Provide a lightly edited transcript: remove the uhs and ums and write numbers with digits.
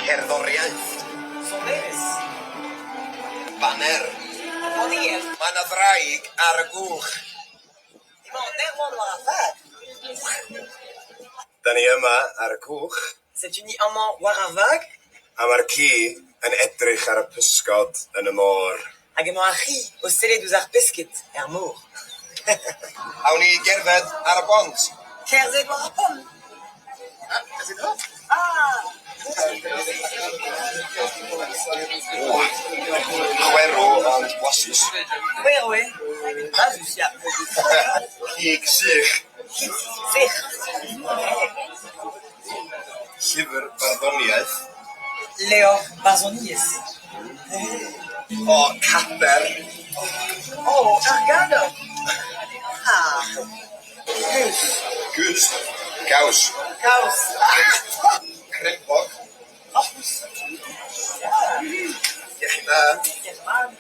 Cerddoriaeth. Sonerezh. Baner. Banniel. Mae 'na ddraig ar y gwch. Emañ an aerouant war ar vag. Da ni yma ar y cwch. Setu ni amañ war ar vag. A mae'r ci yn edrych ar y pysgod yn y môr. Hag emañ ar c'hi o sellet ouzh ar pesked er mor. Awn ni i gerdded ar y bont. Kerzhet war ar pont. Ah! O, chwerw ond blasus. C'hwerv eo, blasus ya. Cig sych. Kig sec'h. Llyfr barddoniaeth. Levr barzhoniezh. O, cader. O, ur gador. Ah! Keuz. Keuz. Caws. Kaoz. Crempog. Hampous. Iechyd da. Iechyd mat.